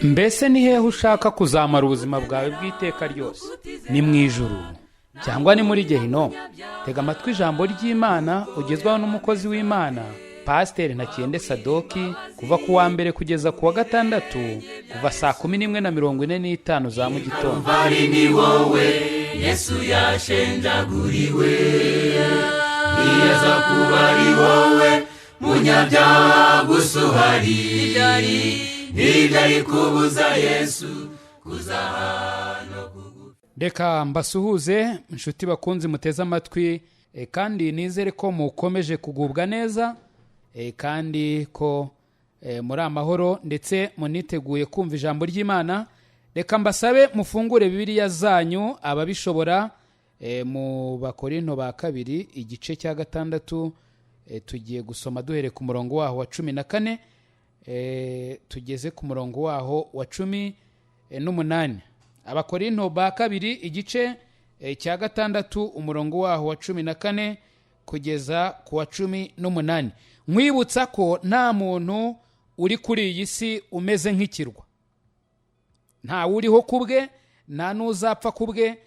Mbese ni hehe ushaka kuzamara ubuzima bwawe bw'iteka ryose? Ni mu ijuru cyangwa ni muri gehinomu? Tega amatwi ijambo ry'Imana ugezwaho n'umukozi w'Imana, Pasiteri Ntakiyende Sadoki, kuva ku wa mbere kugeza ku wa gatandatu, kuva saa 11:45 za mu gitondo. Ari ni wowe Yesu yashenjaguriwe. Niyaza kuba ari wowe munyabyaha gusa uhari, ntibyari kubuza Yesu kuza hano. Reka mbasuhuze, inshuti bakunzi muteze amatwi, kandi nizere ko mukomeje kugubwa neza, kandi ko muri amahoro, ndetse muniteguye kumva ijambo ry'Imana. Reka mbasabe mufungure Bibiliya zanyu, ababishobora, mu Bakorinto ba Kabiri, igice cya gatandatu. Tugiye gusoma duhereye ku murongo waho wa 14, tugeze ku murongo waho wa 18. Abakorinto ba Kabiri, igice cya gatandatu, umurongo waho wa 14 kugeza ku wa 18. Nkwibutsa ko nta muntu uri kuri iyi si umeze nk'ikirwa. Nta uriho ku bwe, nta n'uzapfa ku bwe.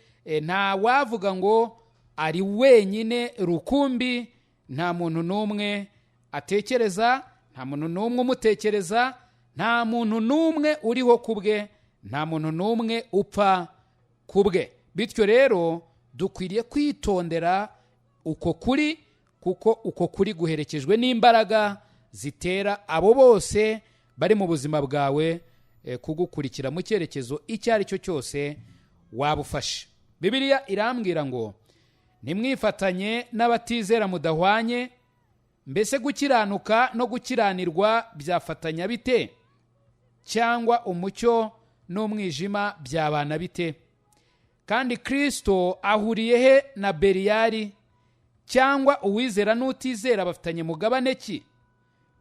Nta wavuga ngo ari wenyine rukumbi. Nta muntu n'umwe atekereza, nta muntu n'umwe umutekereza, nta muntu n'umwe uriho ku bwe, nta muntu n'umwe upfa ku bwe. Bityo rero dukwiriye kwitondera uko kuri, kuko uko kuri guherekejwe n'imbaraga zitera abo bose bari mu buzima bwawe kugukurikira mu cyerekezo icyo ari cyo cyose waba ufashe. Bibiliya irambwira ngo: "Ntimwifatanye n'abatizera mudahwanye. Mbese gukiranuka no gukiranirwa byafatanya bite? Cyangwa umucyo n'umwijima byabana bite? Kandi Kirisito ahuriye he na Beriyari? Cyangwa uwizera n'utizera bafitanye mugabane ki?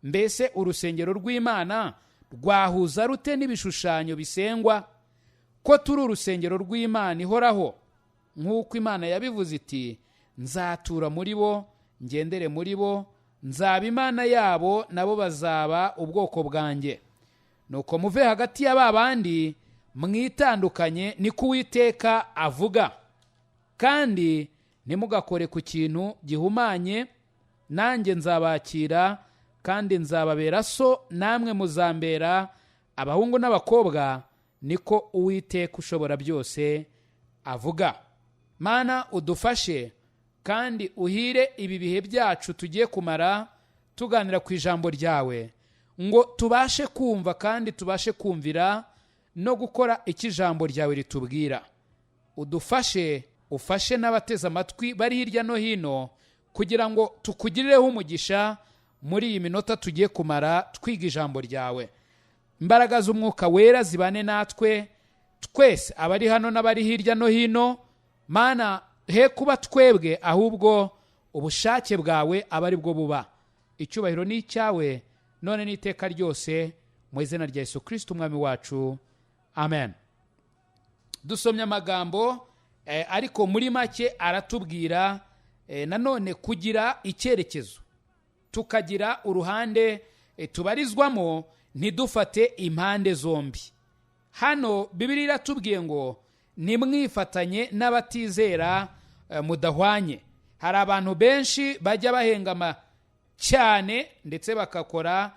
Mbese urusengero rw'Imana rwahuza rute n'ibishushanyo bisengwa? Ko turi urusengero rw'Imana ihoraho, nk'uko Imana yabivuze iti: 'Nzatura muri bo, ngendere muri bo, nzaba Imana yabo, nabo bazaba ubwoko bwanjye.' Nuko muve hagati ya ba bandi, mwitandukanye, niko Uwiteka avuga, kandi ntimugakore ku kintu gihumanye, nanjye nzabakira, kandi nzababera so, namwe muzambera abahungu n'abakobwa, niko Uwiteka ushobora byose avuga." Mana, udufashe kandi uhire ibi bihe byacu tugiye kumara tuganira ku ijambo ryawe, ngo tubashe kumva kandi tubashe kumvira no gukora icyo ijambo ryawe ritubwira. Udufashe, ufashe n'abateze amatwi bari hirya no hino, kugira ngo tukugirireho umugisha muri iyi minota tugiye kumara twiga ijambo ryawe. Imbaraga z'Umwuka Wera zibane natwe twese, abari hano n'abari hirya no hino. Mana, he kuba twebwe, ahubwo ubushake bwawe aba ari bwo buba. Icyubahiro ni icyawe none n'iteka ryose, mu izina rya Yesu Kirisiti Umwami wacu, amen. Dusomye amagambo, ariko muri make aratubwira nanone kugira icyerekezo, tukagira uruhande tubarizwamo, ntidufate impande zombi. Hano Bibiliya iratubwiye ngo: "Ntimwifatanye n'abatizera mudahwanye." Hari abantu benshi bajya bahengama cyane, ndetse bagakora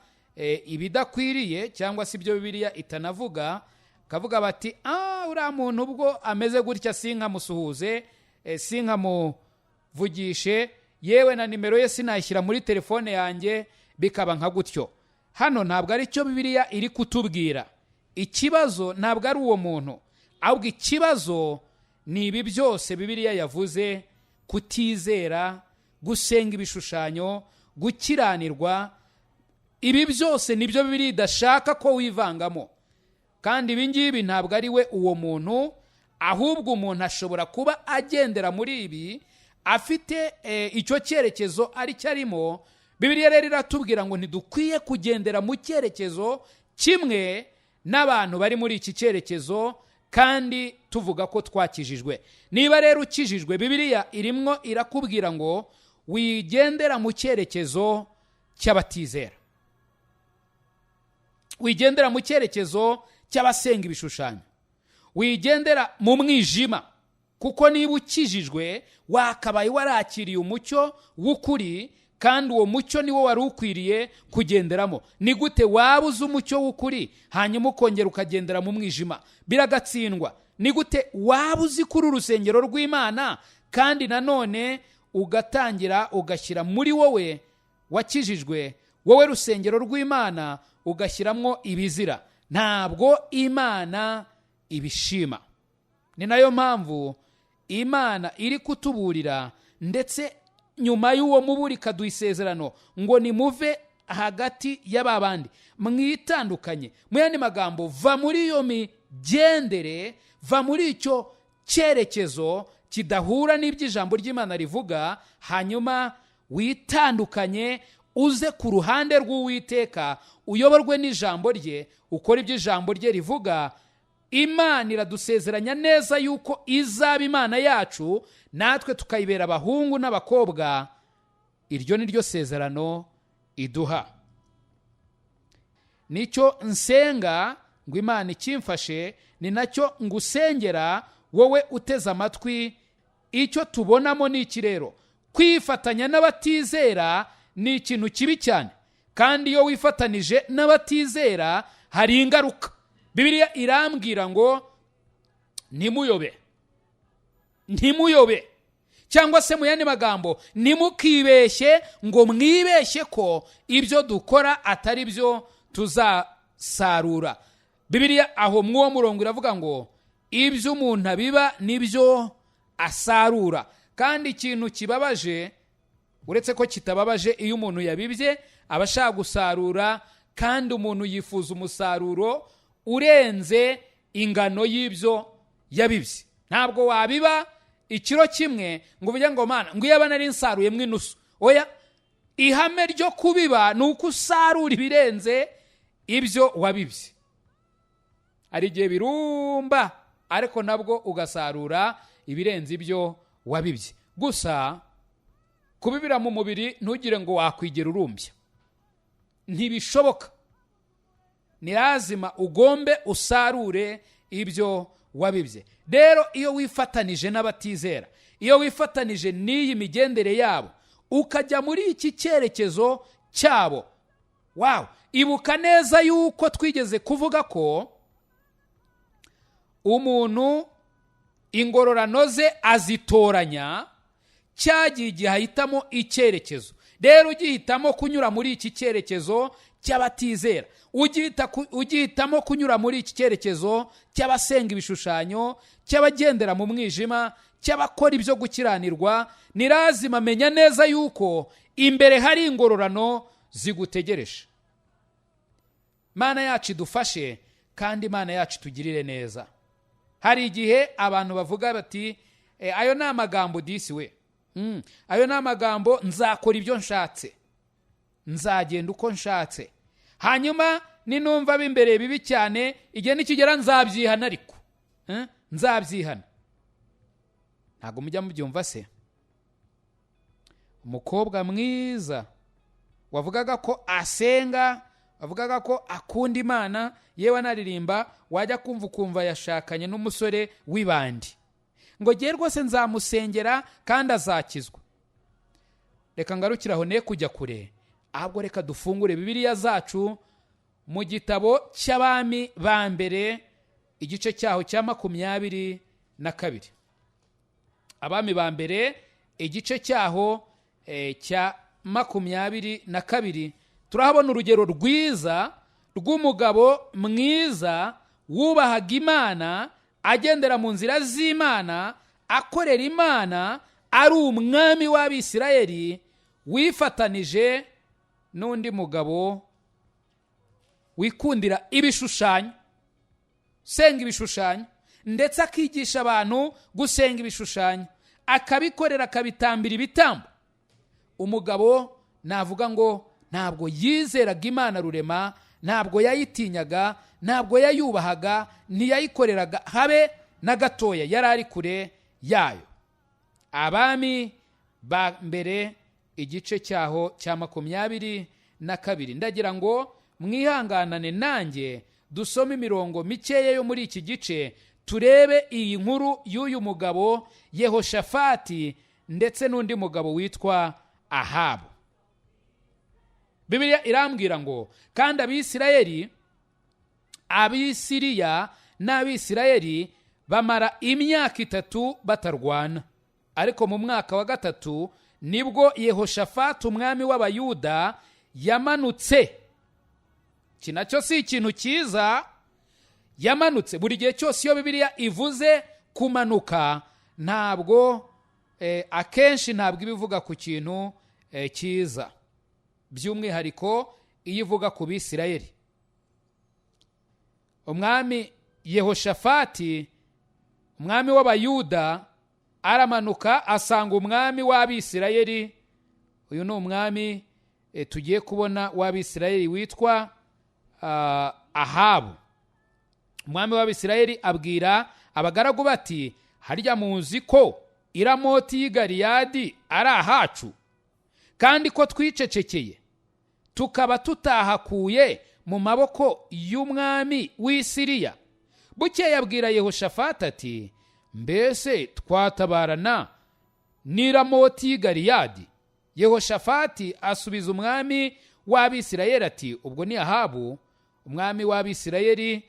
ibidakwiriye cyangwa se ibyo Bibiliya itanavuga, kavuga bati: "Ah, uriya muntu ubwo ameze gutya sinkamusuhuze, sinkamuvugishe, yewe na nimero ye sinayishyira muri telefone yanjye," bikaba nka gutyo. Hano ntabwo ari cyo Bibiliya iri kutubwira. Ikibazo ntabwo ari uwo muntu, ahubwo ikibazo ni ibi byose Bibiliya yavuze: kutizera, gusenga ibishushanyo, gukiranirwa. Ibi byose nibyo Bibiliya idashaka ko wivangamo. Kandi ibi ngibi ntabwo ari we uwo muntu, ahubwo umuntu ashobora kuba agendera muri ibi afite icyo cyerekezo ari cyo arimo. Bibiliya rero iratubwira ngo ntidukwiye kugendera mu cyerekezo kimwe n'abantu bari muri iki cyerekezo kandi tuvuga ko twakijijwe. Niba rero ukijijwe, Bibiliya irimwo irakubwira ngo wigendera mu cyerekezo cy'abatizera, wigendera mu cyerekezo. cy'abasenga ibishushanyo, wigendera mu mwijima, kuko niba ukijijwe wakabaye warakiriye umucyo w'ukuri, kandi uwo mucyo niwo wari ukwiriye kugenderamo. Ni gute waba uzi umucyo w'ukuri hanyuma ukongera ukagendera mu mwijima? Biragatsindwa. Ni gute waba uzi kuri urusengero rw'Imana kandi nanone ugatangira ugashyira muri wowe wakijijwe, wowe rusengero rw'Imana, ugashyiramo ibizira? Ntabwo Imana ibishima. Ni nayo mpamvu Imana iri kutuburira, ndetse nyuma y'uwo muburi ikaduha isezerano ngo nimuve hagati y'aba bandi, mwitandukanye. Mu yandi magambo, va muri iyo migendere, va muri icyo cyerekezo kidahura n'iby'ijambo ry'Imana rivuga, hanyuma witandukanye, uze ku ruhande rw'Uwiteka, uyoborwe n'ijambo rye, ukore ibyo ijambo rye rivuga. Imana iradusezeranya neza yuko izaba Imana yacu, natwe tukayibera abahungu n'abakobwa. Iryo ni ryo sezerano iduha. Nicyo nsenga ngo Imana ikimfashe, ni nacyo ngusengera wowe uteze amatwi. Icyo tubonamo ni iki rero? Kwifatanya n'abatizera ni ikintu kibi cyane, kandi iyo wifatanije n'abatizera hari ingaruka. Bibiliya irambwira ngo ntimuyobe, ntimuyobe, cyangwa se mu yandi magambo, ntimukibeshye ngo mwibeshye ko ibyo dukora atari byo tuzasarura. Bibiliya aho mw'uwo murongo iravuga ngo ibyo umuntu abiba nibyo asarura. Kandi ikintu kibabaje, uretse ko kitababaje, iyo umuntu yabibye aba ashaka gusarura, kandi umuntu yifuza umusaruro urenze ingano y'ibyo yabibye. Ntabwo wabiba ikiro kimwe ngo uvuge ngo Mana, ngo iyaba nari nsaruyemo inusu. Oya, ihame ryo kubiba ni uko usarura ibirenze ibyo wabibye. Hari igihe birumba, ariko nabwo ugasarura ibirenze ibyo wabibye. Gusa kubibira mu mubiri, ntugire ngo wakwigera urumbya, ntibishoboka. Ni lazima ugombe usarure ibyo wabibye. Rero iyo wifatanije n'abatizera, iyo wifatanije n'iyi migendere yabo, ukajya muri iki cyerekezo cyabo, wawu, ibuka neza yuko twigeze kuvuga ko umuntu ingororano ze azitoranya cyagiye igihe ahitamo icyerekezo. Rero ugihitamo kunyura muri iki cyerekezo cy'abatizera, ugihitamo kunyura muri iki cyerekezo cy'abasenga ibishushanyo, cy'abagendera mu mwijima, cy'abakora ibyo gukiranirwa, ni lazima menya neza yuko imbere hari ingororano zigutegereje. Imana yacu idufashe, kandi Imana yacu itugirire neza. Hari igihe abantu bavuga bati ayo ni amagambo disi we, ayo ni amagambo, nzakora ibyo nshatse, nzagenda uko nshatse, hanyuma ninumva b'imbere bibi cyane, igihe nikigera nzabyihana, ariko nzabyihana. Ntabwo mujya mubyumva se? Umukobwa mwiza wavugaga ko asenga, wavugaga ko akunda Imana, yewe anaririmba, wajya kumva ukumva yashakanye n'umusore w'ibandi, ngo ngiye rwose nzamusengera kandi azakizwa. Reka ngarukire aho, ne kujya kure, ahubwo reka dufungure Bibiliya zacu mu gitabo cy'Abami ba Mbere, igice cyaho cya 22. Abami ba Mbere, igice cyaho cya 22, turahabona urugero rwiza rw'umugabo mwiza wubahaga Imana, agendera mu nzira z'Imana, akorera Imana, ari umwami w'Abisirayeli, wifatanije n'undi mugabo wikundira ibishushanyo, senga ibishushanyo, ndetse akigisha abantu gusenga ibishushanyo, akabikorera, akabitambira ibitambo. Umugabo navuga ngo ntabwo yizeraga Imana rurema, ntabwo yayitinyaga, ntabwo yayubahaga, ntiyayikoreraga habe na gatoya, yari ari kure yayo. Abami ba Mbere, igice cyaho cya 22. Ndagira ngo mwihanganane nanjye. dusome imirongo mikeya yo muri iki gice, turebe iyi nkuru y'uyu mugabo Yehoshafati ndetse n'undi mugabo witwa Ahabu. Bibiliya irambwira ngo: "Kandi Abisirayeli, Abisiriya n'Abisirayeli bamara imyaka 3 batarwana. Ariko mu mwaka wa gatatu nibwo Yehoshafati umwami w'Abayuda yamanutse." Iki nacyo si ikintu cyiza. Yamanutse. Buri gihe cyose iyo Bibiliya ivuze kumanuka, ntabwo akenshi ntabwo iba ivuga ku kintu cyiza, by'umwihariko iyo ivuga ku Bisirayeli. Umwami Yehoshafati, umwami w'Abayuda, aramanuka asanga umwami w'Abisirayeli. Uyu ni umwami tugiye kubona w'Abisirayeli witwa Ahabu. Umwami w'Abisirayeli abwira abagaragu bati: "Harya muzi ko Iramoti y'i Galiyadi ari ahacu, kandi ko twicecekeye tukaba tutahakuye mu maboko y'umwami w'i Siriya?" Bukeye abwira Yehoshafati ati: "Mbese twatabarana n'Iramoti y'i Galiyadi?" Yehoshafati asubiza umwami w'Abisirayeli ati, ubwo ni Ahabu umwami w'Abisirayeli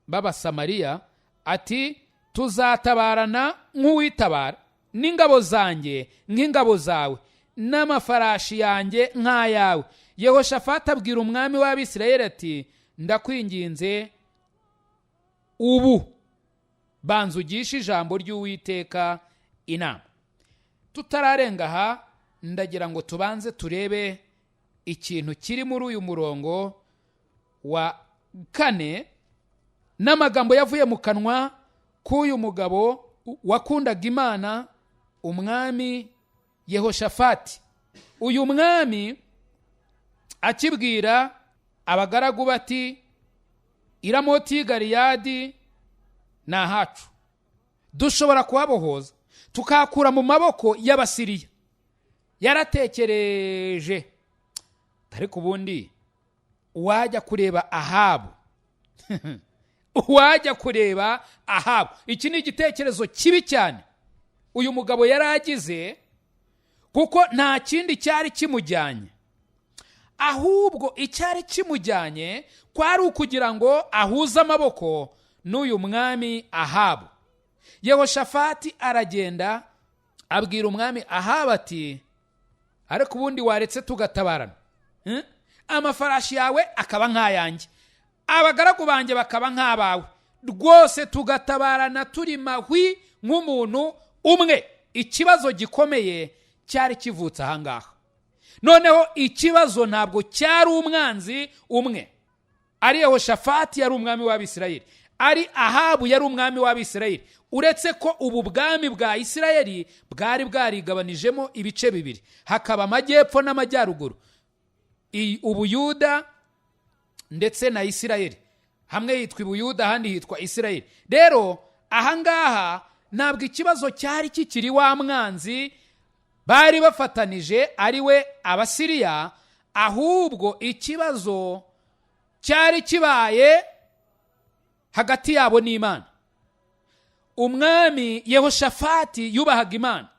b'Abasamariya, ati: "Tuzatabarana nk'uwitabara, n'ingabo zanjye nk'ingabo zawe, n'amafarashi yanjye nk'ayawe." Yehoshafati abwira umwami w'Abisirayeli ati: "Ndakwinginze, ubu banza ugishe ijambo ry'Uwiteka inama." Tutararenga aha, ndagira ngo tubanze turebe ikintu kiri muri uyu murongo wa 4 n'amagambo yavuye mu kanwa k'uyu mugabo wakundaga Imana, umwami Yehoshafati. Uyu mwami akibwira abagaragu bati: "Iramoti y'i Galiyadi ni ahacu, dushobora kuhabohoza tukahakura mu maboko y'Abasiriya," yaratekereje: "Ariko ubundi uwajya kureba Ahabu, uwajya kureba Ahabu." Iki ni igitekerezo kibi cyane uyu mugabo yari agize, kuko nta kindi cyari kimujyanye. Ahubwo icyari kimujyanye kwari ukugira ngo ahuze amaboko n'uyu mwami Ahabu. Yehoshafati aragenda abwira umwami Ahabu ati: "Ariko ubundi waretse tugatabarana, amafarashi yawe akaba nk'ayanjye, abagaragu banjye bakaba nk'abawe, rwose tugatabarana turi mahwi nk'umuntu umwe." Ikibazo gikomeye cyari kivutse ahangaha. Noneho ikibazo ntabwo cyari umwanzi umwe. Ari Yehoshafati yari umwami w'Abisirayeli, ari Ahabu yari umwami w'Abisirayeli, uretse ko ubu bwami bwa Isirayeli bwari bwarigabanijemo ibice bibiri, hakaba amajyepfo n'amajyaruguru, Ubuyuda ndetse na Isirayeli. Hamwe hitwa Ibuyuda, ahandi hitwa Isirayeli. Rero ahangaha ntabwo ikibazo cyari kikiri wa mwanzi bari bafatanije, ari we Abasiriya, ahubwo ikibazo cyari kibaye hagati yabo n'Imana. Umwami Yehoshafati yubahaga Imana,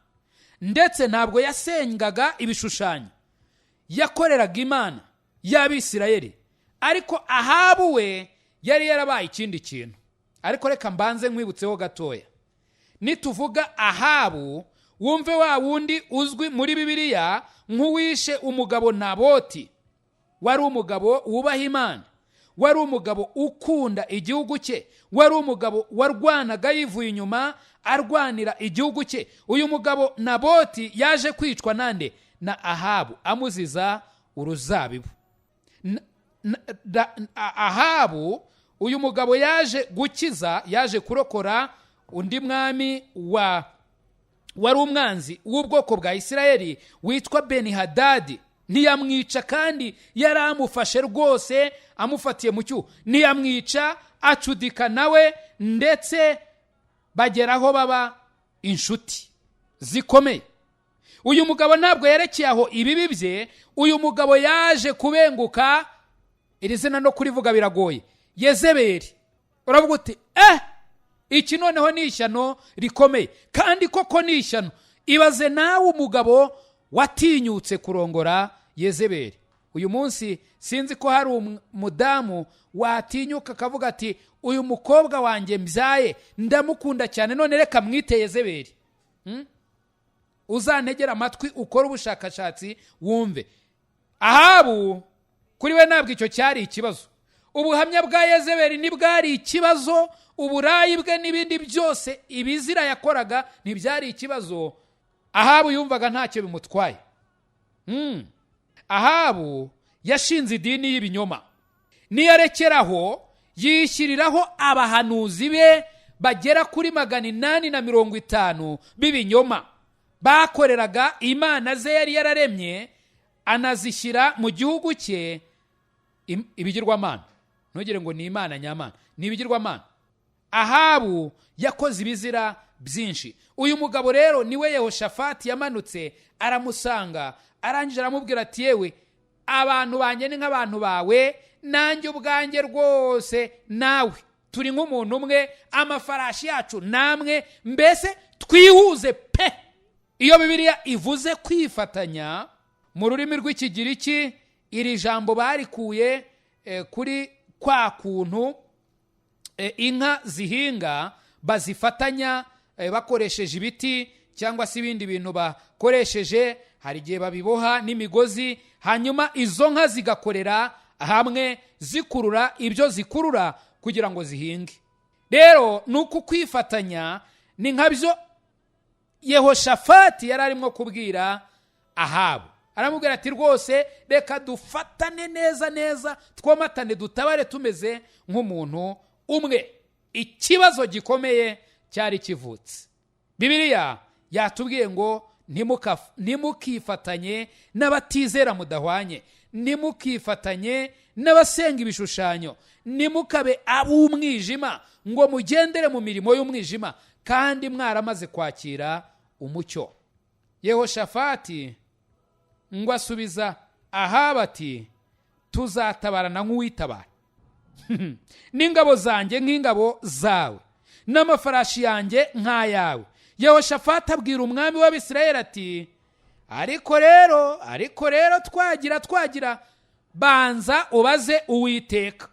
ndetse ntabwo yasengaga ibishushanyo, yakoreraga Imana y'Abisirayeli. Ariko Ahabu we yari yarabaye ikindi kintu. Ariko reka mbanze nkwibutseho gatoya. Nituvuga Ahabu, wumve wa wundi uzwi muri Bibiliya nk'uwishe umugabo Naboti, wari umugabo wubaha Imana, wari umugabo ukunda igihugu cye, wari umugabo warwanaga yivuye inyuma arwanira igihugu cye. Uyu mugabo Naboti yaje kwicwa nande? Na Ahabu, amuziza uruzabibu. Ahabu, uyu mugabo yaje gukiza, yaje kurokora undi mwami wari umwanzi w'ubwoko bwa Isirayeli witwa Benihadadi. Ntiyamwica, kandi yari amufashe rwose, amufatiye mu cyuho. Ntiyamwica, acudika nawe, ndetse bageraho baba inshuti zikomeye. Uyu mugabo ntabwo yerekeye aho ibibi bye. Uyu mugabo yaje kubenguka Iri zina no kurivuga biragoye, Yezeberi. Uravuga uti: "Iki noneho ni ishyano rikomeye." Kandi koko ni ishyano. Ibaze nawe umugabo watinyutse kurongora Yezeberi. Uyu munsi sinzi ko hari umudamu watinyuka akavuga ati: "Uyu mukobwa wanjye mbyaye ndamukunda cyane, none reka mwite Yezeberi." Uzantegera amatwi, ukore ubushakashatsi wumve. Ahabu kuri we ntabwo icyo cyari ikibazo. Ubuhamya bwa Yezeberi ntibwari ikibazo, uburayi bwe n'ibindi byose, ibizira yakoraga ntibyari ikibazo. Ahabu yumvaga ntacyo bimutwaye. Ahabu yashinze idini y'ibinyoma. Niyarekeraho, yishyiriraho abahanuzi be bagera kuri 850 b'ibinyoma, bakoreraga imana ze yari yararemye, anazishyira mu gihugu cye ibigirwamana. Ntugire ngo ni imana nyamana, ni ibigirwamana. Ahabu yakoze ibizira byinshi. Uyu mugabo rero niwe Yehoshafati yamanutse aramusanga, arangije aramubwira ati: "Yewe, abantu banjye ni nk'abantu bawe, nanjye ubwanjye rwose nawe turi nk'umuntu umwe, amafarashi yacu namwe, mbese twihuze pe." Iyo Bibiliya ivuze kwifatanya mu rurimi rw'Ikigiriki, iri jambo barikuye kuri kwa kuntu inka zihinga bazifatanya bakoresheje ibiti cyangwa se ibindi bintu bakoresheje. Hari igihe babiboha n'imigozi, hanyuma izo nka zigakorera hamwe zikurura ibyo zikurura kugira ngo zihinge. Rero ni uku kwifatanya, ni nkabyo Yehoshafati yari arimo kubwira Ahabu. Aramubwira ati: "Rwose reka dufatane neza neza, twomatane, dutabare tumeze nk'umuntu umwe." Ikibazo gikomeye cyari kivutse. Bibiliya yatubwiye ngo ntimukifatanye n'abatizera mudahwanye, ntimukifatanye n'abasenga ibishushanyo, ntimukabe ab'umwijima ngo mugendere mu mirimo y'umwijima kandi mwaramaze kwakira umucyo. Yehoshafati ngo asubiza Ahabu ati: "Tuzatabarana nk'uwitabara, n'ingabo zanjye nk'ingabo zawe, n'amafarashi yanjye nk'ayawe." Yehoshafati abwira umwami w'Abisirayeli ati: Ariko rero twagira banza ubaze Uwiteka."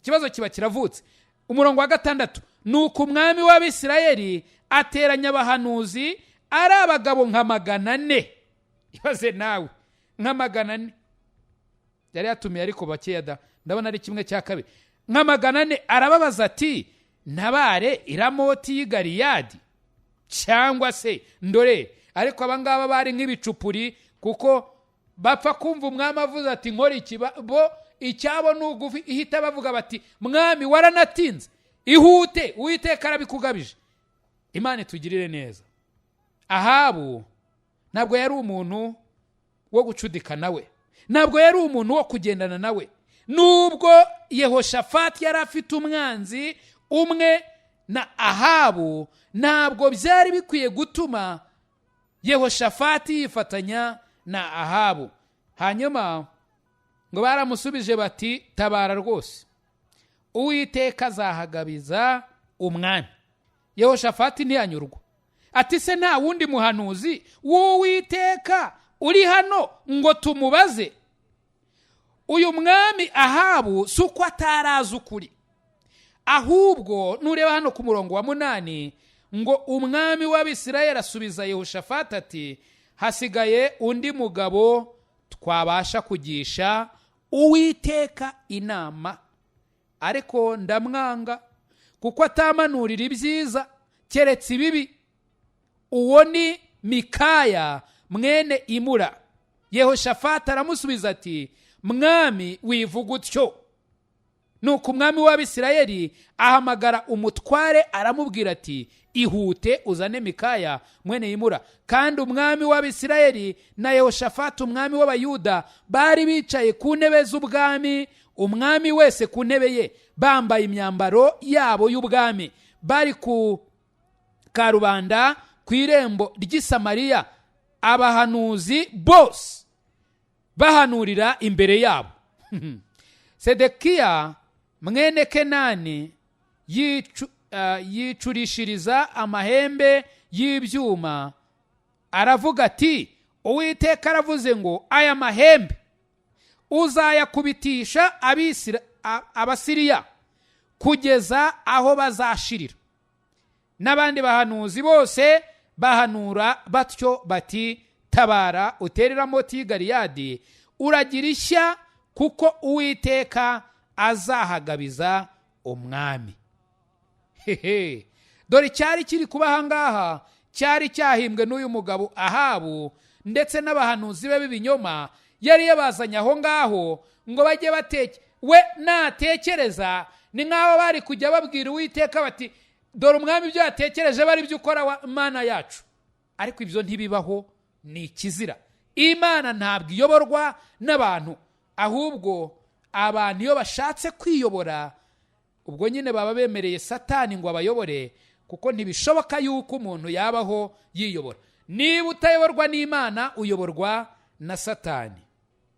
Ikibazo kiba kiravutse. Umurongo wa 6: ni uko umwami w'Abisirayeli ateranya abahanuzi, ari abagabo nka 400. Ibaze nawe, nka 400 yari yatumiye, ariko bakeya da, ndabona ari kimwe cya kabiri, nka 400. Arababaza ati: "Ntabare Iramoti y'i Galiyadi cyangwa se ndore?" Ariko abangaba bari nk'ibicupuri, kuko bapfa kumva umwami avuze ati: "Nkora iki?" Bo icyabo ni uguhita bavuga bati: "Mwami, waranatinze, ihute, Uwiteka arabikugabije." Imana itugirire neza. Ahabu ntabwo yari umuntu wo gucudika nawe, ntabwo yari umuntu wo kugendana nawe. Nubwo Yehoshafati yari afite umwanzi umwe na Ahabu, ntabwo byari bikwiye gutuma Yehoshafati yifatanya na Ahabu. Hanyuma ngo baramusubije bati: "Tabara rwose, Uwiteka azahagabiza umwami." Yehoshafati ntiyanyurwa, ati: "Se nta wundi muhanuzi w'Uwiteka uri hano ngo tumubaze?" Uyu mwami Ahabu si uko atarazi ukuri, ahubwo nureba hano ku murongo wa 8 ngo umwami w'Abisirayeli asubiza Yehoshafati ati: "Hasigaye undi mugabo twabasha kugisha Uwiteka inama, ariko ndamwanga kuko atamanurira ibyiza keretse ibibi. Uwo ni Mikaya mwene Imura." Yehoshafati aramusubiza ati: "Mwami, wivuga utyo." Nuko umwami w'Abisirayeli ahamagara umutware, aramubwira ati: "Ihute uzane Mikaya mwene Imura." Kandi umwami w'Abisirayeli na Yehoshafati umwami w'Abayuda bari bicaye ku ntebe z'ubwami, umwami wese ku ntebe ye, bambaye imyambaro yabo y'ubwami, bari ku karubanda ku irembo ry'i Samariya, abahanuzi bose bahanurira imbere yabo. Sedekiya mwene Kenani yicurishiriza amahembe y'ibyuma, aravuga ati: "Uwiteka aravuze ngo aya mahembe uzayakubitisha Abasiriya kugeza aho bazashirira." N'abandi bahanuzi bose bahanura batyo bati: "Tabara utere Ramoti y'i Galiyadi, uragira ishya, kuko Uwiteka azahagabiza umwami." Hehe, dore icyari kiri kuba ahangaha cyari cyahimbwe n'uyu mugabo Ahabu ndetse n'abahanuzi be b'ibinyoma. Yari yabazanye aho ngaho ngo bajye bateke we natekereza. Ni nk'aho bari kujya babwira Uwiteka bati: "Dore umwami ibyo yatekereje, bari ibyo ukora wa Mana yacu." Ariko ibyo ntibibaho, ni ikizira. Imana ntabwo iyoborwa n'abantu, ahubwo abantu iyo bashatse kwiyobora, ubwo nyine baba bemereye Satani ngo abayobore, kuko ntibishoboka yuko umuntu yabaho yiyobora. Niba utayoborwa n'Imana, uyoborwa na Satani.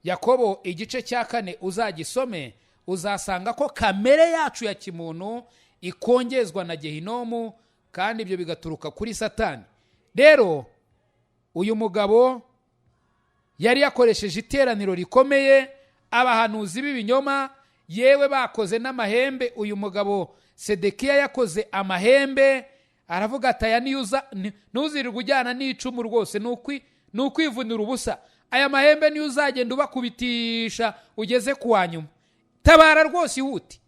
Yakobo igice cya 4 uzagisome, uzasanga ko kamere yacu ya kimuntu ikongezwa na gehinomu, kandi ibyo bigaturuka kuri Satani. Rero uyu mugabo yari yakoresheje iteraniro rikomeye, abahanuzi b'ibinyoma, yewe bakoze n'amahembe. Uyu mugabo Sedekiya yakoze amahembe, aravuga ati: "Aya ntuzirirwe ujyana n'icumu rwose, ni ukwivunira ubusa. Aya mahembe niyo uzagenda ubakubitisha ugeze ku wa nyuma. Tabara rwose, ihute."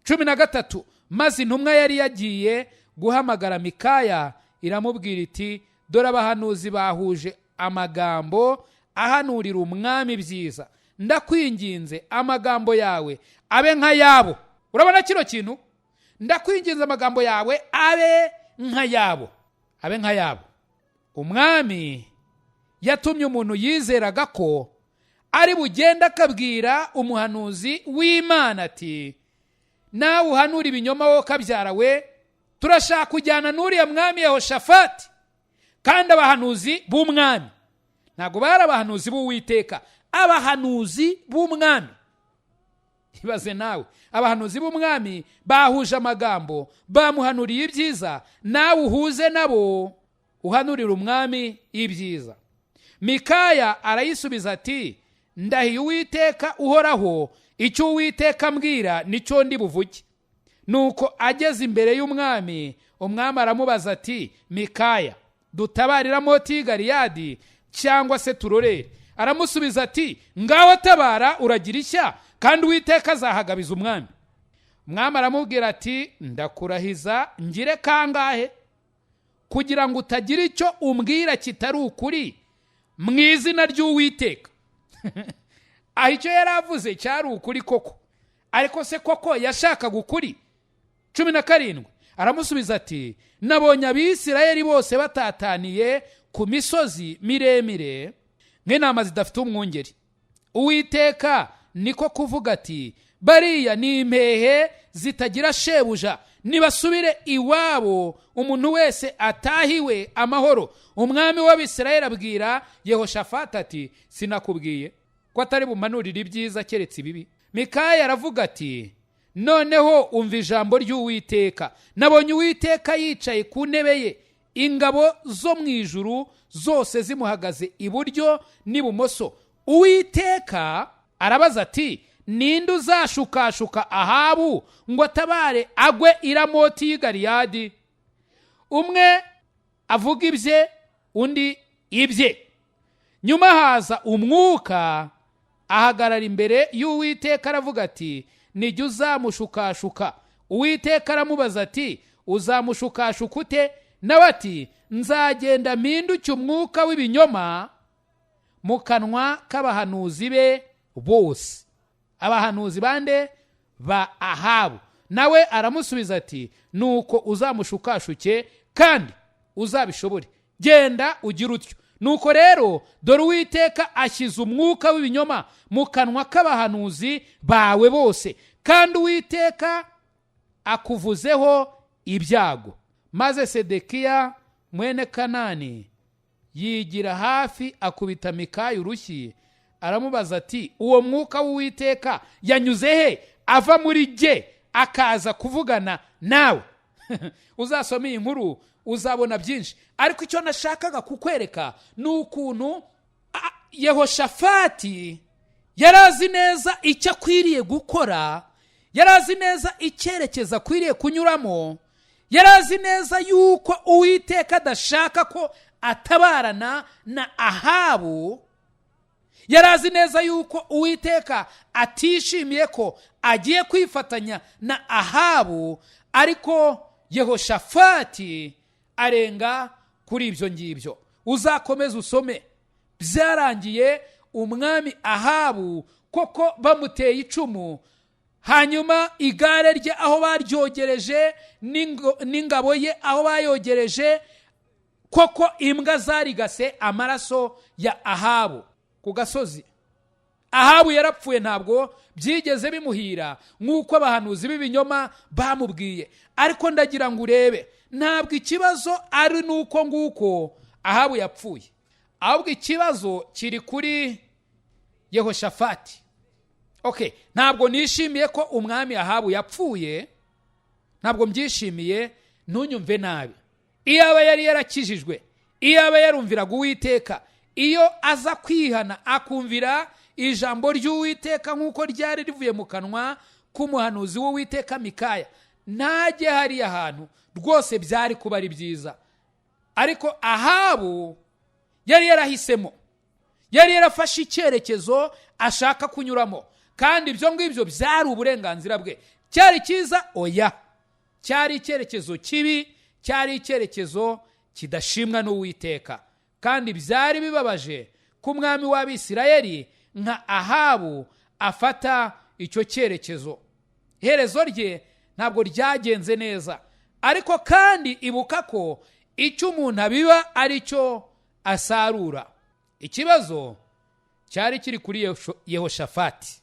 13. Maze intumwa yari yagiye guhamagara Mikaya iramubwira iti: "Dore abahanuzi bahuje amagambo ahanurira umwami byiza. Ndakwinginze, amagambo yawe abe nk'ayabo." Urabona kino kintu? "Ndakwinginze, amagambo yawe abe nk'ayabo, abe nk'ayabo." Umwami yatumye umuntu yizeraga ko ari bugende akabwira umuhanuzi w'Imana ati: "Nawe uhanura ibinyoma, wowe kabyara we, turashaka kujyana n'uriya mwami Yehoshafati." Kandi abahanuzi b'umwami ntabwo bari abahanuzi b'Uwiteka, abahanuzi b'umwami. Ibaze nawe, abahanuzi b'umwami bahuje amagambo, bamuhanuriye ibyiza, nawe uhuze nabo uhanurira umwami ibyiza. Mikaya arayisubiza ati: "Ndahiye Uwiteka uhoraho, icyo Uwiteka ambwira nicyo ndi buvuge." Nuko ageze imbere y'umwami, umwami aramubaza ati: "Mikaya, dutabarira Ramoti y'i Galiyadi cyangwa se turorere?" Aramusubiza ati: "Ngaho tabara, uragira ishya, kandi Uwiteka azahagabiza umwami." Umwami aramubwira ati: "Ndakurahiza ngire kangahe kugira ngo utagira icyo umbwira kitari ukuri mu izina ry'Uwiteka?" Aho icyo yari avuze cyari ukuri koko, ariko se koko yashakaga ukuri? 17. Aramusubiza ati: "Nabonye Abisirayeli bose batataniye ku misozi miremire nk'intama zidafite umwungeri. Uwiteka niko kuvuga ati: 'Bariya ni impehe zitagira shebuja, nibasubire iwabo, umuntu wese atahiwe amahoro.'" Umwami w'Abisirayeli abwira Yehoshafati ati: "Sinakubwiye ko atari bumanurire ibyiza keretse ibibi?" Mikaya aravuga ati: "Noneho umva ijambo ry'Uwiteka. Nabonye Uwiteka yicaye ku ntebe ye, ingabo zo mu ijuru zose zimuhagaze iburyo n'ibumoso. Uwiteka arabaza ati: 'Ninde uzashukashuka Ahabu ngo atabare agwe i Ramoti y'i Galiyadi?'" Umwe avuga ibye, undi ibye. Nyuma haza umwuka ahagarara imbere y'Uwiteka, aravuga ati: "Nijya uzamushukashuka." Uwiteka aramubaza ati: "Uzamushukashuka ute?" Nawe ati: "Nzagenda mpinduke umwuka w'ibinyoma mu kanwa k'abahanuzi be bose." Abahanuzi bande? Ba Ahabu. Nawe aramusubiza ati: "Nuko uzamushukashuke kandi uzabishobore, genda ugire utyo." Nuko rero dore Uwiteka ashyize umwuka w'ibinyoma mu kanwa k'abahanuzi bawe bose, kandi Uwiteka akuvuzeho ibyago. Maze Sedekiya mwene Kanani yigira hafi, akubita Mikaya urushyi, Aramubaza ati: "Uwo mwuka w'Uwiteka yanyuze he ava muri jye akaza kuvugana nawe?" Uzasoma iyi nkuru, uzabona byinshi, ariko icyo nashakaga kukwereka ni ukuntu Yehoshafati yari azi neza icyo akwiriye gukora, yari azi neza icyerekezo akwiriye kunyuramo, yari azi neza yuko Uwiteka adashaka ko atabarana na Ahabu, yari azi neza yuko Uwiteka atishimiye ko agiye kwifatanya na Ahabu, ariko Yehoshafati arenga kuri ibyo ngibyo. Uzakomeze usome, byarangiye umwami Ahabu koko bamuteye icumu, hanyuma igare rye aho baryogereje n'ingabo ye aho bayogereje, koko imbwa zarigase amaraso ya Ahabu ku gasozi. Ahabu yarapfuye, ntabwo byigeze bimuhira nk'uko abahanuzi b'ibinyoma bamubwiye. Ariko ndagira ngo urebe, ntabwo ikibazo ari n'uko nguko Ahabu yapfuye, ahubwo ikibazo kiri kuri Yehoshafati. Okay, ntabwo nishimiye ko umwami Ahabu yapfuye, ntabwo mbyishimiye, ntunyumve nabi. Iyo aba yari yarakijijwe, iyo aba yarumviraga Uwiteka, iyo aza kwihana akumvira ijambo ry'Uwiteka nk'uko ryari rivuye mu kanwa k'umuhanuzi w'Uwiteka Mikaya, ntajye hariya hantu, rwose byari kuba ari byiza. Ariko Ahabu yari yarahisemo, yari yarafashe icyerekezo ashaka kunyuramo, kandi ibyo ngibyo byari uburenganzira bwe. Cyari cyiza? Oya, cyari icyerekezo kibi, cyari icyerekezo kidashimwa n'Uwiteka. Kandi byari bibabaje ko umwami w'Abisirayeli nka Ahabu afata icyo cyerekezo. Iherezo rye ntabwo ryagenze neza. Ariko kandi ibuka ko icyo umuntu abiba ari cyo asarura. Ikibazo cyari kiri kuri Yehoshafati.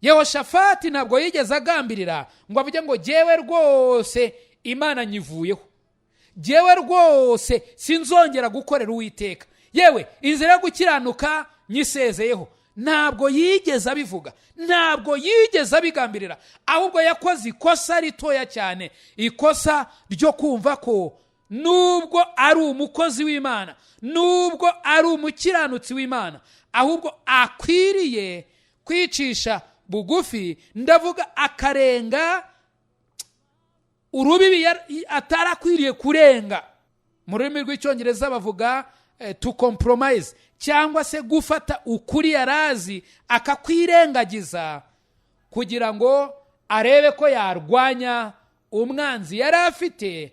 Yehoshafati ntabwo yigeze agambirira ngo avuge ngo: "Jyewe rwose Imana nyivuyeho, jyewe rwose sinzongera gukorera Uwiteka, yewe inzira yo gukiranuka nyisezeyeho." Ntabwo yigeze abivuga, ntabwo yigeze abigambirira, ahubwo yakoze ikosa ritoya cyane, ikosa ryo kumva ko nubwo ari umukozi w'Imana, nubwo ari umukiranutsi w'Imana, ahubwo akwiriye kwicisha bugufi, ndavuga akarenga urubibi atari akwiriye kurenga. Mu rurimi rw'Icyongereza bavuga to compromise, cyangwa se gufata ukuri yarazi akakwirengagiza kugira ngo arebe ko yarwanya umwanzi yari afite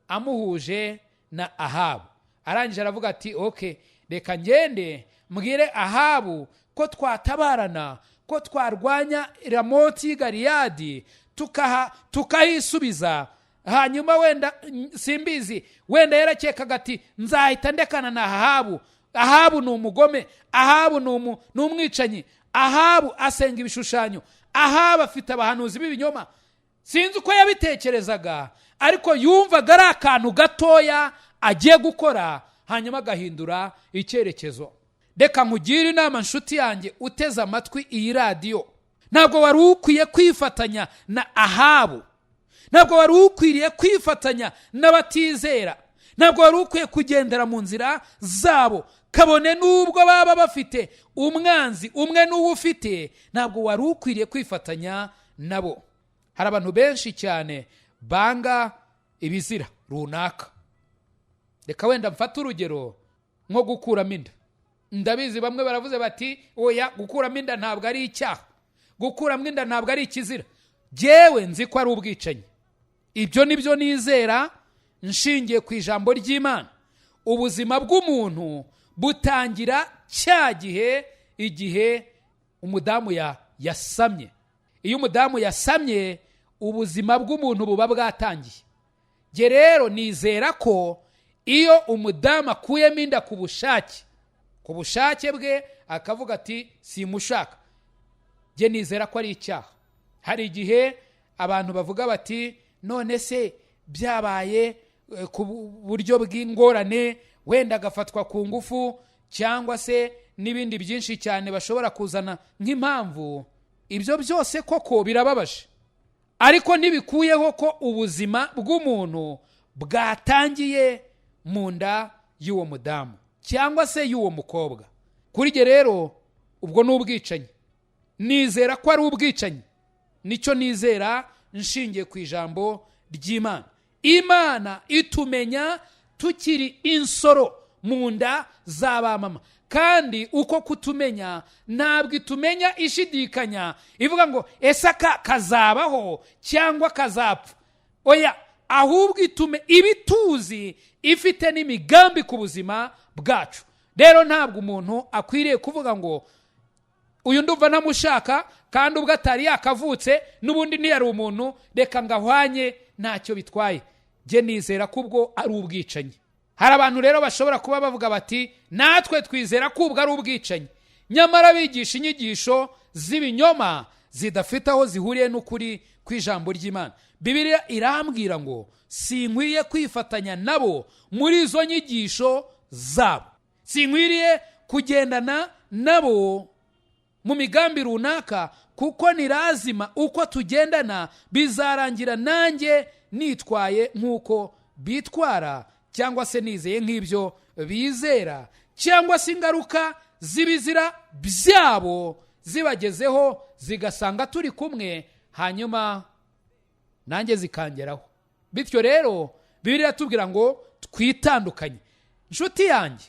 amuhuje na Ahabu. Arangije aravuga ati: "Okay, reka ngende mbwire Ahabu ko twatabarana, ko twarwanya Ramoti y'i Galiyadi, tukahisubiza." Hanyuma wenda simbizi, wenda yarakekaga ati: "Nzahita ndekana na Ahabu. Ahabu ni umugome, Ahabu ni umwicanyi, Ahabu asenga ibishushanyo, Ahabu afite abahanuzi b'ibinyoma." Sinzi uko yabitekerezaga, ariko yumvaga ari akantu gatoya agiye gukora, hanyuma agahindura icyerekezo. Reka nkugire inama, nshuti yanjye uteze amatwi iyi radiyo: ntabwo wari ukwiye kwifatanya na Ahabu, ntabwo wari ukwiriye kwifatanya n'abatizera, ntabwo wari ukwiye kugendera mu nzira zabo, kabone n'ubwo baba bafite umwanzi umwe n'uwo ufite. Ntabwo wari ukwiriye kwifatanya nabo. Hari abantu benshi cyane banga ibizira runaka. Reka wenda mfate urugero nko gukuramo inda. Ndabizi bamwe baravuze bati: "Oya, gukuramo inda ntabwo ari icyaha, gukuramo inda ntabwo ari ikizira." Jyewe nzi ko ari ubwicanyi. Ibyo ni byo nizera nshingiye ku ijambo ry'Imana. Ubuzima bw'umuntu butangira cya gihe, igihe umudamu yasamye. Iyo umudamu yasamye, ubuzima bw'umuntu buba bwatangiye. Jye rero nizera ko iyo umudamu akuyemo inda ku bushake, ku bushake bwe, akavuga ati: "Simushaka," jye nizera ko ari icyaha. Hari igihe abantu bavuga bati: "None se byabaye ku buryo bw'ingorane, wenda agafatwa ku ngufu cyangwa se n'ibindi byinshi cyane bashobora kuzana nk'impamvu. Ibyo byose koko birababaje, ariko ntibikuyeho ko ubuzima bw'umuntu bwatangiye mu nda y'uwo mudamu cyangwa se y'uwo mukobwa. Kuri jye rero ubwo ni ubwicanyi, nizera ko ari ubwicanyi, nicyo nizera nshingiye ku ijambo ry'Imana. Imana itumenya tukiri insoro mu nda za ba mama, kandi uko kutumenya ntabwo itumenya ishidikanya ivuga ngo ese aka kazabaho cyangwa kazapfa. Oya, ahubwo itume ibituzi ifite n'imigambi ku buzima bwacu. Rero ntabwo umuntu akwiriye kuvuga ngo uyu ndumva ntamushaka, kandi ubwo atari yakavutse n'ubundi ntiyari umuntu, reka ngo ahwanye, ntacyo bitwaye. Jye nizera ko ubwo ari ubwicanyi. Hari abantu rero bashobora kuba bavuga bati natwe twizera ko ubwo ari ubwicanyi, nyamara bigisha inyigisho z'ibinyoma zidafite aho zihuriye n'ukuri kw'ijambo ry'Imana. Bibiliya irambwira ngo sinkwiye kwifatanya nabo muri izo nyigisho zabo, sinkwiriye kugendana nabo mu migambi runaka, kuko ni lazima uko tugendana bizarangira nanjye nitwaye nk'uko bitwara, cyangwa se nizeye nk'ibyo bizera, cyangwa se ingaruka z'ibizira byabo zibagezeho zigasanga turi kumwe, hanyuma nanjye zikangeraho. Bityo rero Bibiliya iratubwira ngo twitandukanye. Nshuti yanjye,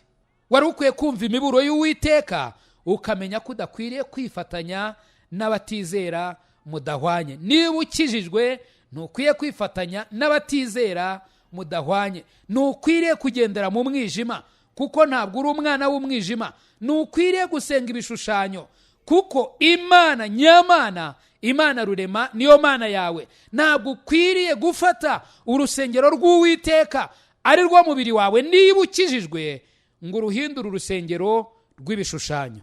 wari ukwiye kumva imiburo y'Uwiteka, ukamenya ko udakwiriye kwifatanya n'abatizera mudahwanye. Niba ukijijwe ntukwiye kwifatanya n'abatizera mudahwanye, ntukwiriye kugendera mu mwijima kuko ntabwo uri umwana w'umwijima, ntukwiriye gusenga ibishushanyo kuko Imana nyamana, Imana rurema niyo Mana yawe. Ntabwo ukwiriye gufata urusengero rw'Uwiteka ari rwo mubiri wawe niba ukijijwe ngo uruhindure urusengero rw'ibishushanyo.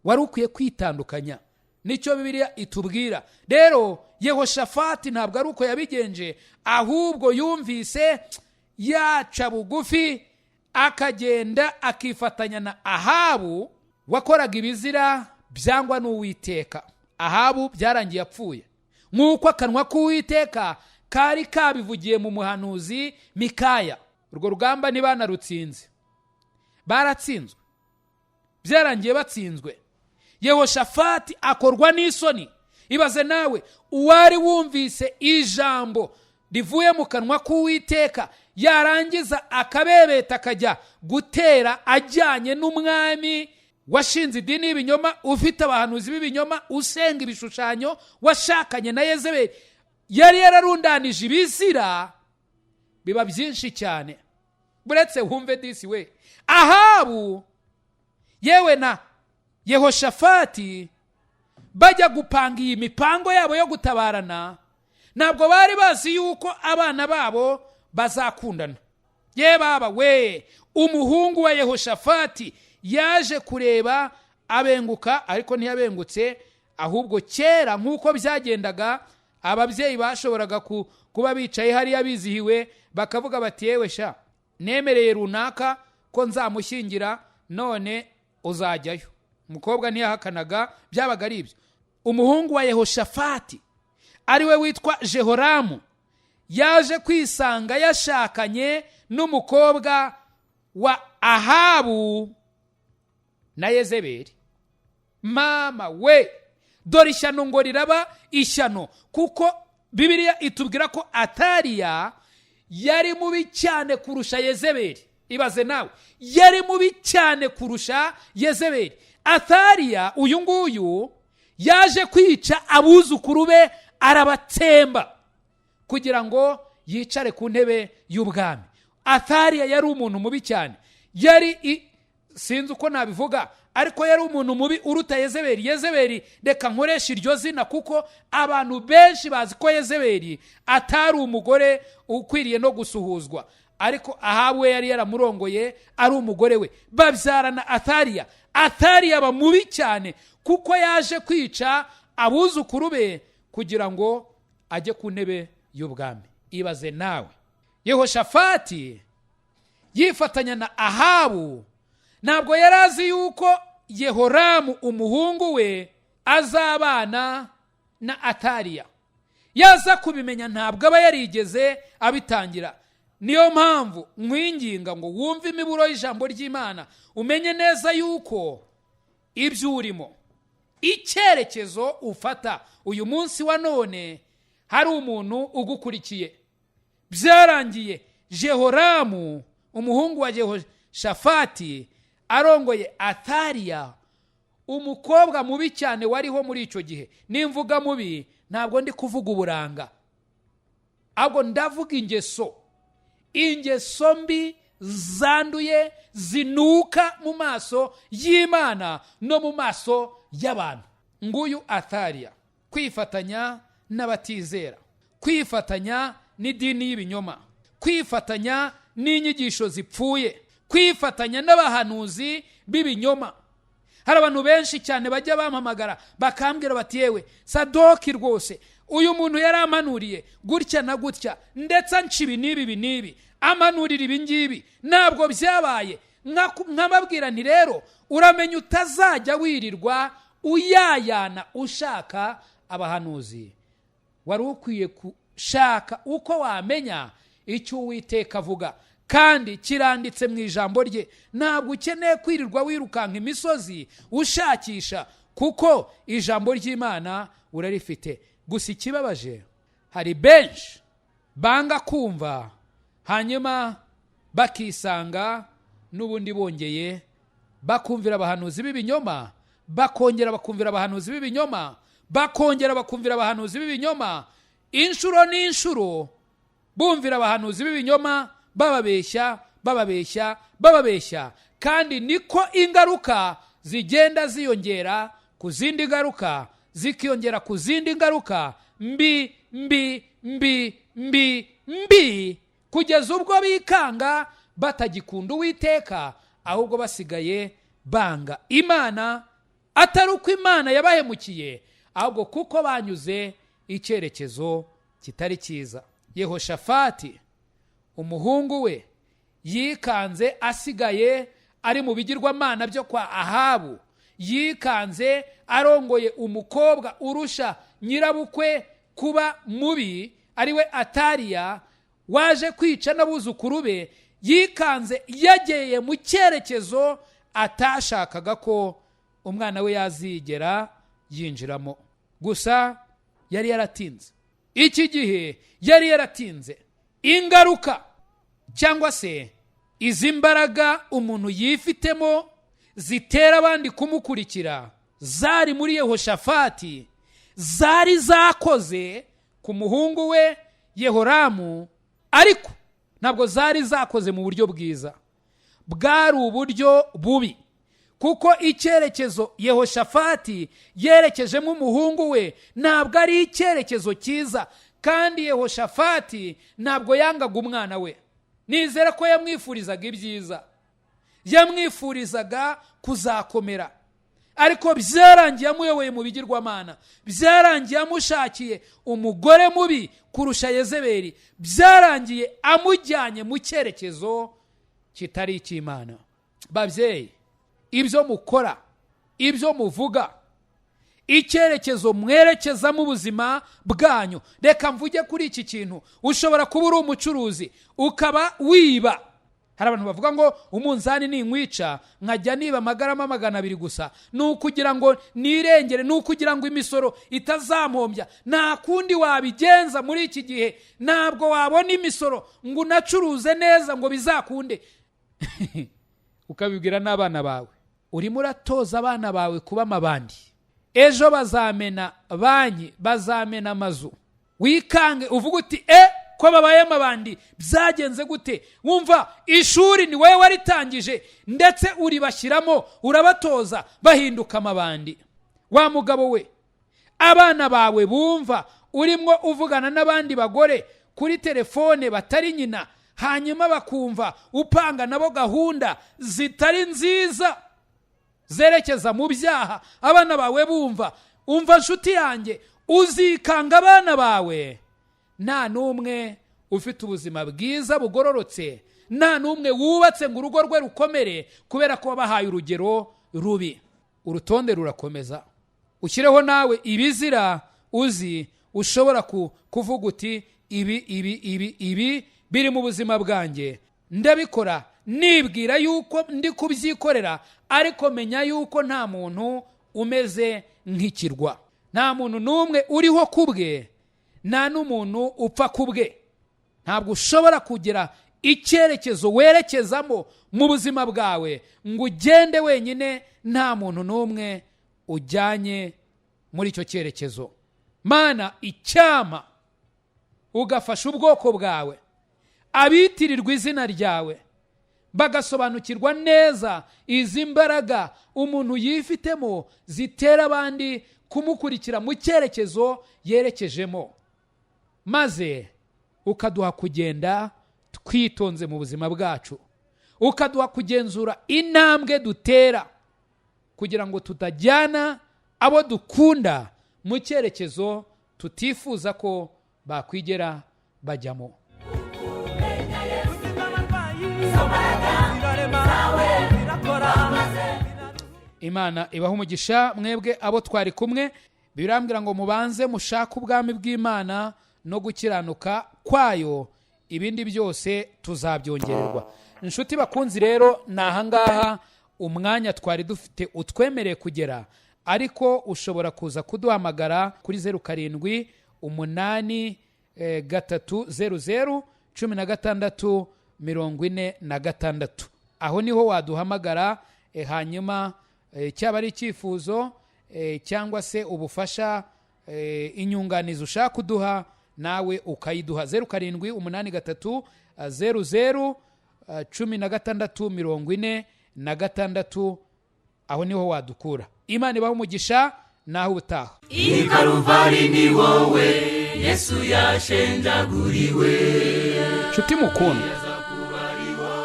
Wari ukwiye kwitandukanya, nicyo Bibiliya itubwira. Rero Yehoshafati ntabwo ari uko yabigenje, ahubwo yumvise yaca bugufi akagenda akifatanya na Ahabu wakoraga ibizira byangwa n'Uwiteka. Ahabu byarangiye apfuye, nk'uko akanwa k'Uwiteka kari kabivugiye mu muhanuzi Mikaya. Urwo rugamba ntibanarutsinze, baratsinzwe, byarangiye batsinzwe. Yehoshafati akorwa n'isoni. Ibaze nawe, uwari wumvise ijambo rivuye mu kanwa k'Uwiteka yarangiza akabebeta akajya gutera ajyanye n'umwami washinze idini y'ibinyoma, ufite abahanuzi b'ibinyoma, usenga ibishushanyo, washakanye na Yezebeli, yari yararundanije ibizira biba byinshi cyane. Buretse wumve disi we, Ahabu yewe na Yehoshafati bajya gupanga iyi mipango yabo yo gutabarana, ntabwo bari bazi yuko abana babo bazakundana. Ye baba we, umuhungu wa Yehoshafati yaje kureba abenguka, ariko ntiyabengutse, ahubwo kera nk'uko byagendaga ababyeyi bashoboraga kuba bicaye hariya bizihiwe bakavuga bati yewe sha, nemereye runaka ko nzamushyingira, none uzajyayo. Umukobwa ntiyahakanaga, byabaga ari ibyo. Umuhungu wa Yehoshafati ariwe witwa Jehoramu yaje kwisanga yashakanye n'umukobwa wa Ahabu na Yezebeli. Mama we, dore ishyano ngo riraba ishyano, kuko Bibiliya itubwira ko Atariya yari mubi cyane kurusha Yezebeli. Ibaze nawe, yari mubi cyane kurusha Yezebeli. Atariya uyu nguyu yaje kwica abuzukuru be arabatsemba kugira ngo yicare ku ntebe y'ubwami. Atariya yari umuntu mubi cyane, yari sinzi uko nabivuga, ariko yari umuntu mubi uruta Yezebeli. Yezebeli reka nkoresha iryo zina kuko abantu benshi bazi ko Yezebeli atari umugore ukwiriye no gusuhuzwa, ariko Ahabu we yari yaramurongoye ari umugore we, babyarana Atariya. Atariya aba mubi cyane kuko yaje kwica abuzukuru be kugira ngo ajye ku ntebe y'ubwami. Ibaze nawe, Yehoshafati yifatanya na Ahabu, ntabwo yari azi yuko Yehoramu umuhungu we azabana na Atariya. Yaza kubimenya ntabwo aba yarigeze abitangira. Niyo mpamvu nkwinginga ngo wumve imiburo y'ijambo ry'Imana, umenye neza yuko ibyo urimo, icyerekezo ufata uyu munsi wa none, hari umuntu ugukurikiye. Byarangiye Jehoramu umuhungu wa Jehoshafati arongoye Atariya, umukobwa mubi cyane wariho muri icyo gihe. Nimvuga mubi ntabwo ndi kuvuga uburanga, ahubwo ndavuga ingeso, ingeso mbi zanduye zinuka mu maso y'Imana no mu maso y'abantu. Nguyu Atariya, kwifatanya n'abatizera, kwifatanya n'idini y'ibinyoma, kwifatanya n'inyigisho zipfuye, kwifatanya n'abahanuzi b'ibinyoma. Hari abantu benshi cyane bajya bampamagara bakambwira bati yewe Sadoki, rwose uyu muntu yarampanuriye gutya na gutya, ndetse anca ibi n'ibi ibi n'ibi, amanurira ibi ngibi, ntabwo byabaye. Nkababwira nti rero uramenya utazajya wirirwa uyayana ushaka abahanuzi. Wari ukwiye gushaka uko wamenya icyo Uwiteka avuga, kandi kiranditse mu ijambo rye. Ntabwo ukeneye kwirirwa wirukanka imisozi ushakisha, kuko ijambo ry'Imana urarifite. Gusa ikibabaje, hari benshi banga kumva, hanyuma bakisanga n'ubundi bongeye bakumvira abahanuzi b'ibinyoma, bakongera bakumvira abahanuzi b'ibinyoma, bakongera bakumvira abahanuzi b'ibinyoma, inshuro n'inshuro bumvira abahanuzi b'ibinyoma, bababeshya, bababeshya, bababeshya. Kandi niko ingaruka zigenda ziyongera ku zindi ngaruka, zikiyongera ku zindi ngaruka mbi mbi mbi mbi mbi, kugeza ubwo bikanga batagikunda Uwiteka, ahubwo basigaye banga Imana, atari uko Imana yabahemukiye, ahubwo kuko banyuze icyerekezo kitari cyiza. Yehoshafati umuhungu we yikanze asigaye ari mu bigirwamana byo kwa Ahabu, yikanze arongoye umukobwa urusha nyirabukwe kuba mubi, ariwe Atariya waje kwica n'abuzukuru be. Yikanze yageye mu cyerekezo atashakaga ko umwana we yazigera yinjiramo. Gusa yari yaratinze. Iki gihe yari yaratinze. Ingaruka cyangwa se izi mbaraga umuntu yifitemo zitera abandi kumukurikira zari muri Yehoshafati, zari zakoze ku muhungu we Yehoramu, ariko ntabwo zari zakoze mu buryo bwiza, bwari uburyo bubi, kuko icyerekezo Yehoshafati yerekejemo umuhungu we ntabwo ari icyerekezo cyiza. Kandi Yehoshafati ntabwo yangaga umwana we, nizera ko yamwifurizaga ibyiza, yamwifurizaga kuzakomera, ariko byarangiye amuyoboye mu bigirwamana, byarangiye amushakiye umugore mubi kurusha Yezebeli, byarangiye amujyanye mu cyerekezo kitari icy'Imana. Babyeyi, ibyo mukora, ibyo muvuga, icyerekezo mwerekezamo ubuzima bwanyu. Reka mvuge kuri iki kintu. Ushobora kuba uri umucuruzi ukaba wiba. Hari abantu bavuga ngo umunzani ninkwica nkajya niba amagarama 200 gusa, ni ukugira ngo nirengere, ni ukugira ngo imisoro itazampombya. Nta kundi wabigenza muri iki gihe, ntabwo wabona imisoro ngo unacuruze neza ngo bizakunde. Ukabibwira n'abana bawe. Urimo uratoza abana bawe kuba amabandi. Ejo bazamena banki, bazamena amazu. Wikange uvuga uti ko babaye amabandi byagenze gute? Wumva ishuri ni wowe waritangije, ndetse uribashyiramo, urabatoza, bahinduka amabandi. Wa mugabo we, abana bawe bumva urimo uvugana n'abandi bagore kuri telefone batari nyina, hanyuma bakumva upanga nabo gahunda zitari nziza zerekeza mu byaha. Abana bawe bumva, umva nshuti yanjye, uzikanga abana bawe nta n'umwe ufite ubuzima bwiza bugororotse, nta n'umwe wubatse ngo urugo rwe rukomere, kubera ko wabahaye urugero rubi. Urutonde rurakomeza. Ushyireho nawe ibizira uzi ushobora kuvuga uti ibi ibi ibi ibi biri mu buzima bwanjye, ndabikora nibwira yuko ndi kubyikorera, ariko menya yuko nta muntu umeze nk'ikirwa, nta muntu n'umwe uriho ku bwe, nta n'umuntu upfa ku bwe. Ntabwo ushobora kugira icyerekezo werekezamo mu buzima bwawe ngo ugende wenyine, nta muntu n'umwe ujyanye muri icyo cyerekezo. Mana, icyama ugafasha ubwoko bwawe, abitirirwa izina ryawe, bagasobanukirwa neza izi mbaraga umuntu yifitemo zitera abandi kumukurikira mu cyerekezo yerekejemo, maze ukaduha kugenda twitonze mu buzima bwacu, ukaduha kugenzura intambwe dutera kugira ngo tutajyana abo dukunda mu cyerekezo tutifuza ko bakwigera bajyamo. Imana ibaha umugisha mwebwe abo twari kumwe. Birambwira ngo mubanze mushake ubwami bw'Imana no gukiranuka kwayo, ibindi byose tuzabyongererwa. Inshuti bakunzi rero, ni ahangaha umwanya twari dufite utwemereye kugera, ariko ushobora kuza kuduhamagara kuri 078 3 00 16 46. Aho niho waduhamagara, hanyuma cyaba ari icyifuzo cyangwa se ubufasha, inyunganizi ushaka kuduha nawe ukayiduha. 0783 00 16 46, aho niho wadukura. Imana ibahe umugisha, naho ubutaha. I Karuvari ni wowe Yesu yashenjaguriwe. Nshuti mukundwa,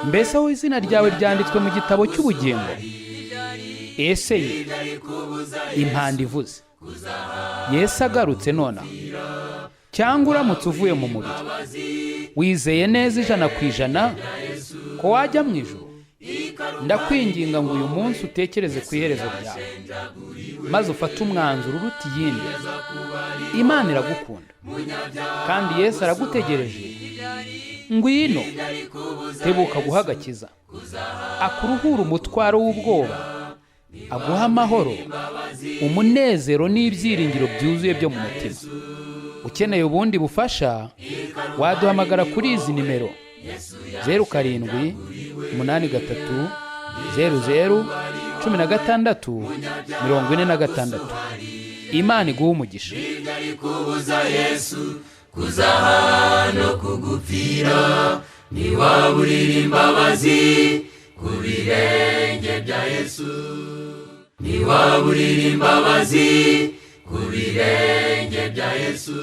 mbese aho izina ryawe ryanditswe mu gitabo cy'ubugingo? Ese ye impanda ivuze Yesu agarutse nonaha, cyangwa uramutse uvuye mu mubiri, wizeye neza 100% ko wajya mu ijuru? Ndakwinginga ngo uyu munsi utekereze ku iherezo ryawe, maze ufate umwanzuro uruta iyindi. Imana iragukunda kandi Yesu aragutegereje. Ngwino, tebuka guha agakiza, akuruhura umutwaro w'ubwoba, aguha amahoro, umunezero n'ibyiringiro byuzuye byo mu mutima. Ukeneye ubundi bufasha waduhamagara kuri izi nimero: 07 83 00 16 46. Imana iguhe umugisha. Kubuza Yesu kuzaha no kugupfira, ntiwaburira imbabazi ku birenge bya Yesu, ntiwaburira imbabazi ku birenge bya Yesu.